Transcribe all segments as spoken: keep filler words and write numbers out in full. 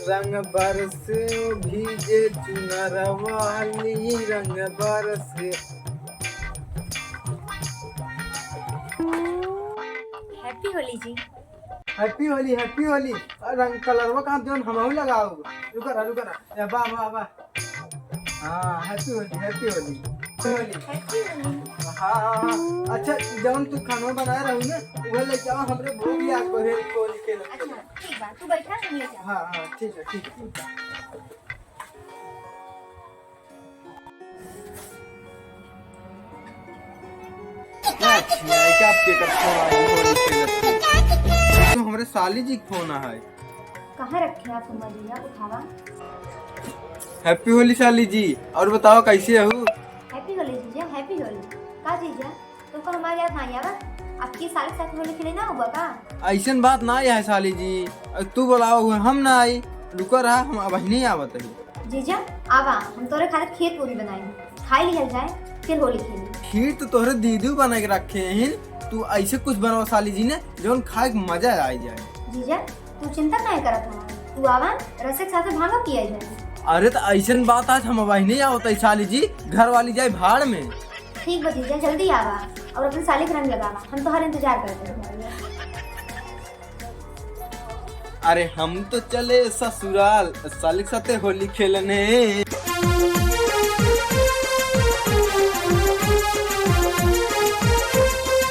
रंग बरसे भीजे चुनर वाली, रंग बरसे। Happy होली जी। Happy होली, happy होली। और रंग कलरवा कहाँ जौन हमहू लगाओ। रुका रहा, रुका रहा। ए, बा, बा, बा। हाँ, happy होली, happy होली। Happy होली। Happy होली। हाँ, हाँ, हाँ। अच्छा, जौन तू खाना बनाए रहू ना, उहे लेके आओ, हमरे भूख लाग गए, होली खेले। अच्छा, ठीक बा, तू बैठा, हम लेके आओ। हाँ, हाँ, ठीक है, ठीक है। अच्छा, ये क्या आपके कर फोन आ गया, होली खेलत के? तो हमरे साली जी के फोन है। कहाँ रखे आप हमारे भैया, उठावा। Happy होली साली जी, और बताओ कैसे हो? Happy होली जीजा, happy होली। का जीजा, तुमको हमारे याद नहीं आवा? आपकी साली के साथ होली खेले ना हुआ का? ऐसन बात ना है साली जी, तू बुलाओ हुआ हम ना आई, रुको रहा, हम अब नहीं आवत है। जीजा, आवा, हम तोरे खातिर खीर पूरी बनाई, खाई लिहल जाए, फिर होली खेली। खीर तो तोहरे दीदी बना के रखे हैं, तू ऐसे कुछ बनवा साली जी ने, जौन खाए के मजा आ जाए। जीजा, तू चिंता काहे करत हवा? तू आवा, रसे के साथे भांगो पिया जाए। अरे तो ऐसन बात आज हम अब नहीं आवत है साली जी, घर वाली जाए भाड़ में। ठीक बा जीजा, जल्दी आवा और अपने साली के रंग लगावा, हम तोहर इंतजार करते हैं। अरे हम तो चले ससुराल, साली के साथे होली खेलने।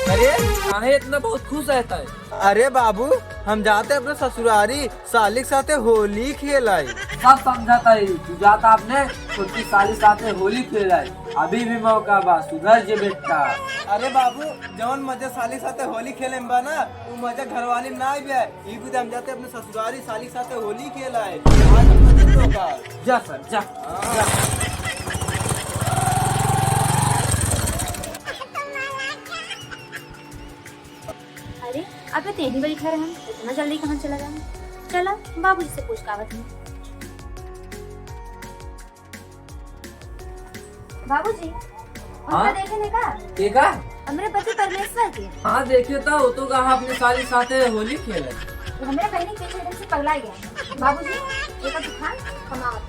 अरे काहे इतना बहुत खुश रहता है? अरे बाबू, हम जाते अपने ससुरारी, साली के साथे होली खेलाई। सब समझता है, तू जाता अपने छोटी साली साथे होली खेलाई। अभी भी मौका बा, सुधर जे बेटा। अरे बाबू, जौन मजा साली साथे होली खेले में बा ना, उ मजा घरवाली में ना आइबे। ई भी हम जाते अपने ससुरारी साली साथे होली खेलाई। आज हम तो जीतो का। जा सर, जा, जा। अरे, अबे तेही बैठा रहन, इतना जल्दी कहाँ चला जाए? चला, बाबूजी से पूछ के आवत हूँ। बाबूजी, हाँ? हमका देखे ने का? के का? हमरे पति परमेश्वर के। हाँ, देखे तो, वो तो कहा अपने साली साथे होली खेले। वो हमरे बहनी के पीछे एकदम से पगला गया। बाबूजी, ये का दुकान कमावत।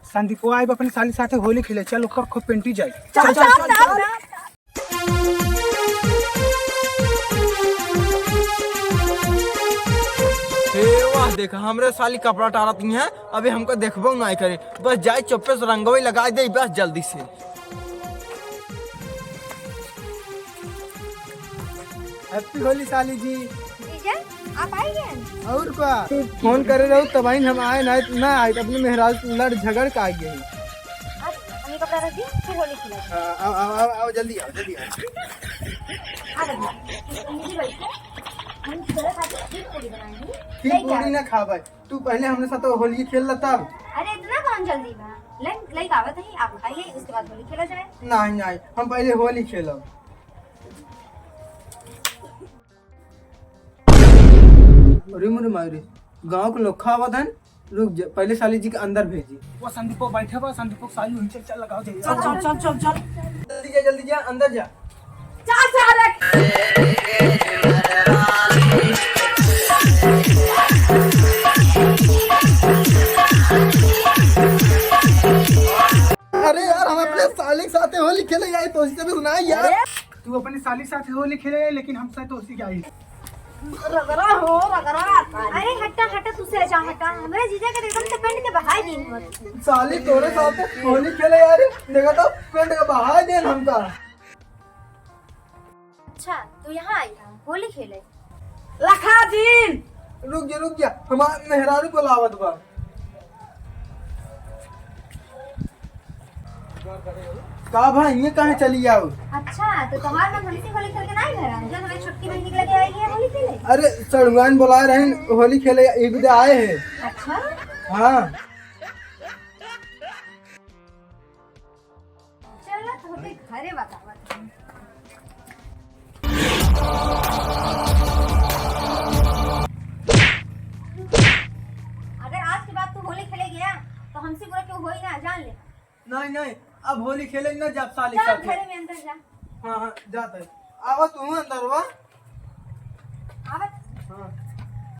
संदीपवा आइब अपने साली साथे होली खेले, चल ओकर खूब पेंटी जाई। चल, चल, चल, चल। हे वाह, देखा हमरे साली कपड़ा टारत ही हैं, अभी हमको देखबो नाहीं करे, बस जाए चुप्पे से रंगवे लगाए दे बस जल्दी से। Happy होली साली जी। जीजा, आप आई गए? और का? फोन करे रहू तब आइन हम आए ना, ना आए, अपने मेहरारू लड़ झगड़ के आ गए। अब हम ये कपड़ा रख दी, फिर होली खेला। हाँ, आओ, आओ, आओ, आओ, जल्दी आओ, जल्दी आओ। आ गए। दीदी बैठो। हम तोरे खातिर खीर पूरी बनाएंगे। खीर पूरी ना खाबे, तू पहले हमरे साथ होली खेल ला तब। अरे इतना कौन जल्दी बा? ले, लेके आवत ही, आप खाइए, उसके बाद होली खेला जाए। नहीं, नहीं, हम पहले होली खेलब। अरे मोरे माई रे, गाँव के लोग आवत हन। रुक जा, पहले साली जी के अंदर भेजी। वो संदीपो बैठे बा, संदीपो के साली हुई, चल, चल, लगाओ, चल, चल, चल, चल, चल। जल्दी जा, जल्दी जा, अंदर जा। चल, चल, अरे यार, हम अपने साली के साथे होली खेले आए, तो उसी से भी सुनाई यार। अरे, तू अपने साली के साथे होली खेले आए, लेकिन हम साथ तो उसी के आई। रगड़ा हो, रगड़ा। अरे हटा, हटा, तू से जा, हटा। हमरे जीजा के एकदम से पेंट के बहाई दिन मत। साली तोरे साथ होली खेले यार, देखा तो पेंट के बहाई दिन हमका। अच्छा, तू यहाँ आई है होली खेले? लखा दिन। रुक जा, रुक जा, हमार मेहरारू बुलावत बा। का भाई, ये काहे चली आओ? अच्छा, तो तोहार मन हमसे होली खेल के नहीं भरा, जो हमारी छोटकी बहन के लगे आई है होली खेले? अरे, सड़ुआन बुलाए रहन होली खेले, ये भी तो आए हैं। अच्छा? हाँ। चलो, तो होते घरे बतावत हूँ। अगर आज के बाद तू होली खेले गया, तो हमसे बुरा क्यों होई ना, जान ले। नहीं, नहीं, अब होली खेले ना जाब साली के साथे। हाँ, हाँ, जात है। आवा तू अंदर वा। आवत। हाँ।